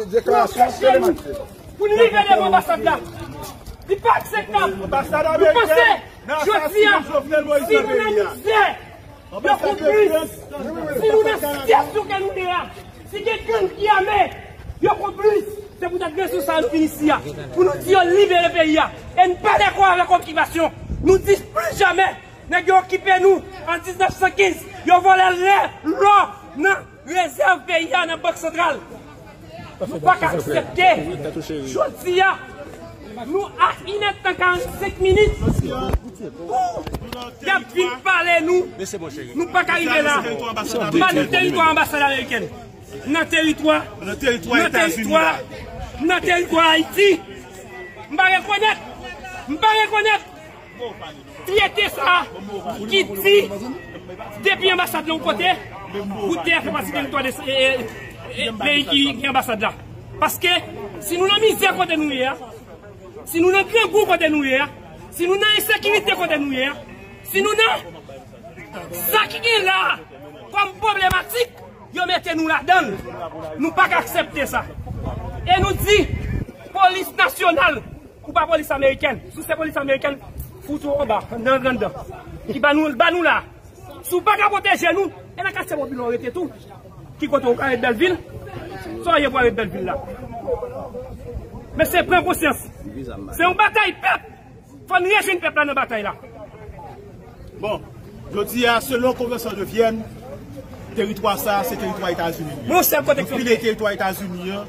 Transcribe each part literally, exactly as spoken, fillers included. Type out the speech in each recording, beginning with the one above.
Deklarasyon pou anpeche nou pou n rive devan anbasad la. Li pa akseptab. Nou panse, jodi a, si nou nan mizè, yo konplis. Si nou nan sitiyasyon ke nou ye a, si gen gang ki ame, yo konplis. Se poutèt rezon sa a nou vin isi a, pou nou di yo libere peyi a. E n pa dakò avèk okipasyon. Nou di pli jamè nèg yo okipe nou an diznèf san kenz, yo vòlè lè, lò nan rezèv peyi a nan Bank Santral. Nou pa ka aksepte. Jodi a, nou a inèdtan karannsenk minit pou y ap vin pale nou. Nou pa ka rive la. Ba nou teritwa anbasad amerikèn. Nan teritwa, nan teritwa, nan teritwa Ayiti. M pa rekonèt, m pa rekonèt. Fyète sa ki di depi anbasad la yon kote, Wout Dèyè fè pati teritwa de e, e, e, peyi ki gen anbasad la. Paske si nou nan mizè kote nou ye a, si nou nan grangou kote nou ye a, si nou nan ensekirite kote nou ye a, si nou nan sa ki gen la a kòm pwoblematik, yo mete nou ladan l. Nou pa ka aksepte sa. E nou di, polis nasyonal, ou pa polis amerikèn. Si w se polis amerikèn, fout ou anba, nan anndan. Ki ba nou, ba nou la. Si w pa ka pwoteje nou, e nan katye popilè w rete tou. Ki kote w ka ret Bèlvil? Sa w ye pou al ret Bèlvil la? Mesye, pran konsyans. Se yon batay pèp. Fò n rejwenn pèp la nan batay la. Bon, jodi a, selon Konvansyon de Vyèn, teritwa sa a, se teritwa Etazini li ye. Nou pile teritwa Etazini an,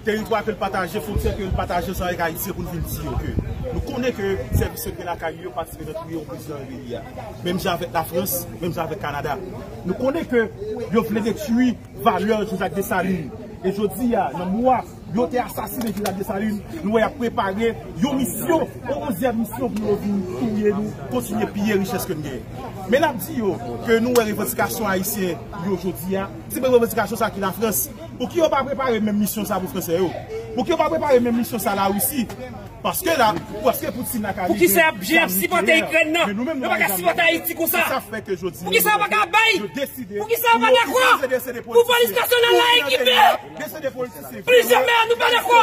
teritwa ke l pataje, fwontyè ke l pataje ansanm avèk Ayisyen pou n vin di yo ke nou konnen ke sèvis sekrè lakay yo patisipe nan touye yon prezidan nan peyi a. Menm jan avèk Lafrans, menm jan avèk Kanada. Nou konnen ke yo vle detwi valè Jean-Jacques Dessalines. E jodi a, nan mwa yo te asasinen Jean-Jacques Dessalines, nou wè y ap prepare yon misyon, yon onzyèm misyon pou yo vin touye nou, kontinye piye richès ke n genyen. Men n ap di yo ke nou wè revandikasyon ayisyen yo jodi a, ti bon revandikasyon sa ki Lafrans. Pouki yo pa prepare menm misyon sa pou fransè yo? Pouki yo pa prepare menm misyon sa Larisi? Paske la, paske Poutine la ka rive. Poukisa y ap j ap sipòte Ikrèn nan? Yo pa ka sipòte Ayiti konsa. Poukisa yo pa ka bay? Poukisa yo pa dakò pou polis nasyonal la ekipe? Plizyè mè, nou pa dakò.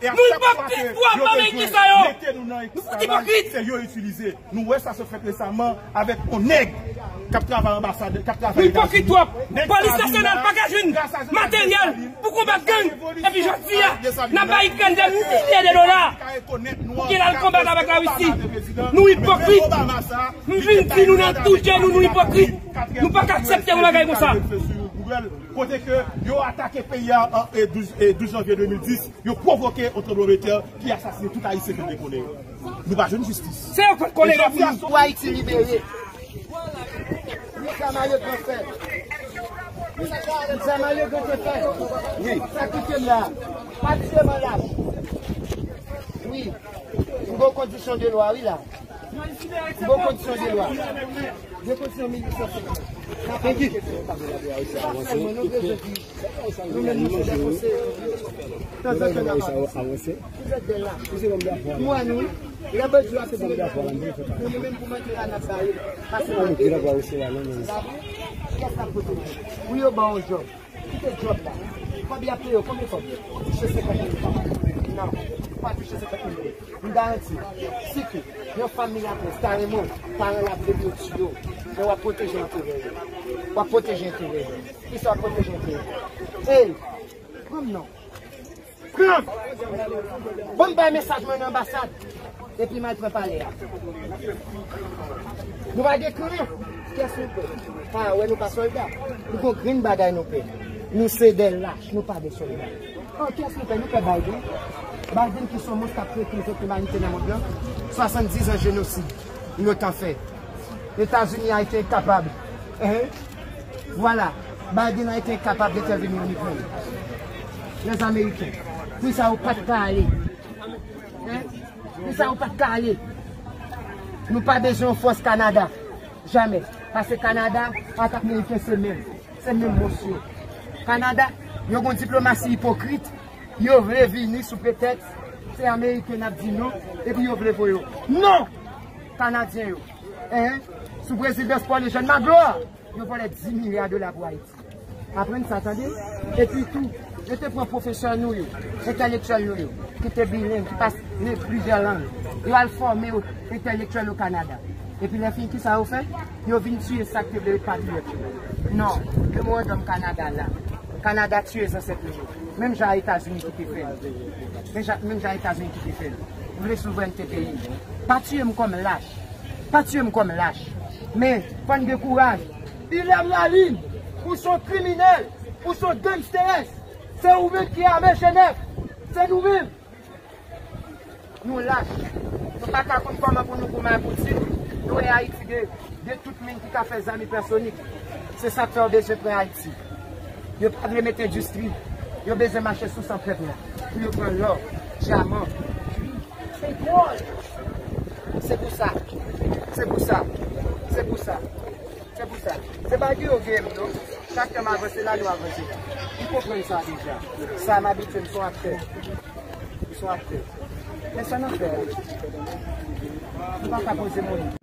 Nou ipokrit twòp anba Ayisyen sa yo. Nou fout ipokrit. Nou wè sa sot fèt resaman avèk yon nèg k ap travay anbasad, k ap travay Etazini. Nou ipokrit twòp. Polis nasyonal pa ka jwenn materyèl pou konbat gang. Epi jodi a, n ap bay Ikrèn dè milye de dola pou ke l al konbat avèk Larisi. Nou ipokrit. M vin di nou nan tout je nou, nou ipokrit. Nou pa ka aksepte yon bagay konsa. Kote ke yo atake peyi a an, e, douz, e, douz janvye de mil dis, yo pwovoke yon tranblemanntè ki asasinen tout Ayisyen ke n te konnen yo. Nou pa jwenn jistis. Se yo k fè kolera pou nou. Pou Ayiti libere. Wi, sa Mario Grand fè. Sa Mario Grand te fè. Wi. Sa ki fè la. Patisipe nan lach. Wi. M gen kondisyon de lwa, wi, la. M gen kondisyon de lwa. M gen kondisyon mil uit san senkant. Sa pa sèlman nou bezwen di. Nou menm nou se dè konseye. Tanzantan n ap avanse. Vous êtes des lâches. M wè nou, wi. Lè bandi yo ap tire nan nou, nou menm pou manje la n ap ba yo. Pase nan peyi. Kiyès k ap pote nou? Pou yo ba w yon djòb. Kite djòb la. Kòb y ap peye w, konbyen kòb? Ou touche senkant mil goud. Non, ou pa touche senkant mil goud. M garanti w, si ke yon fanm Miraflores ta renmen w, paran l ap vle pou yo tiye w, men w ap pwoteje enterè yo. W ap pwoteje enterè yo. Kisa w ap pwoteje enterè yo? Ey, pran m non. Pran m! Bon, m bay mesaj mwen nan anbasad. Epi m al pran palè a. Nou pa gen kren. Kiyès nou pè? Pa wè nou pa sòlda. Nou gon grenn bagay nou pè. Nou se dè lach, nou pa de sòlda. An, kiyès nou pè? Nou pè Biden. Biden ki se yon mons k ap trete zòt imanite nan mond lan. Swasanndiz an jenosid. L'OTAN fè. Etazini a ete enkapab. Hein? Vwala. Biden a ete enkapab entèveni an Ikrèn. Les Américains. Poukisa yo pa t ka ale? Hein? Poukisa yo pa t ka ale? Nou pa bezwen yon fòs Kanada. Jamè. Paske Kanada ak Ameriken se menm. Se menm mons yo. Kanada, yo gon diplomasi ipokrit. Yo vle vini sou pretèks se Ameriken n ap di non, epi yo vle voye yo. Non! Kanadyen yo. Hein? Sou prezidans Paul Eugène Magloire, yo vòlè dis milya dola pou Ayiti. Aprann sa, tande? Epi tou, yo te pran pwofesè nou yo, entèlektyèl nou yo, ki te bileng, ki pale plizyè lang. Yo al fòme yo entèlektyèl o Kanada. Epi lè fini, kisa yo fè? Yo vin tiye sa k te vle patriyòt yo. Non, memorandòm Kanada la. Kanada tiye zansèt nou yo. Menm jan a Etazini ki te fè l. Menm jan, menm jan a Etazini ki te fè l. Ou vle souvrènte peyi. Pa tiye m kòm lach. Pa tiye m kòm lach. Men, fò n gen kouraj. Ilèm Lalin, ou se yon kriminèl, ou se yon gangsters. Se ou menm ki ame Jenèf. Se nou menm. Nou lach. Nou pa ka konn kòman pou nou goumen ak Poutine. Nou wè Ayiti gen, gen tout min ki ka fè zam ipèsonik. Se sa k fè yo bezwen pran Ayiti. Yo pa vle met endistri. Yo bezwen mache sou san pèp la. Pou yo pran lò, dyaman, kwit, petwòl. Se pou sa. Se pou sa. Se pou sa. Se pou sa. Se pa Guillaume Game, non. Chak tan m avanse la, nou avanse. M konprann sa deja. Sa m abitye, m se yon aktè. M se yon aktè. Men sa n ap fè a. Nou pa ka poze moun.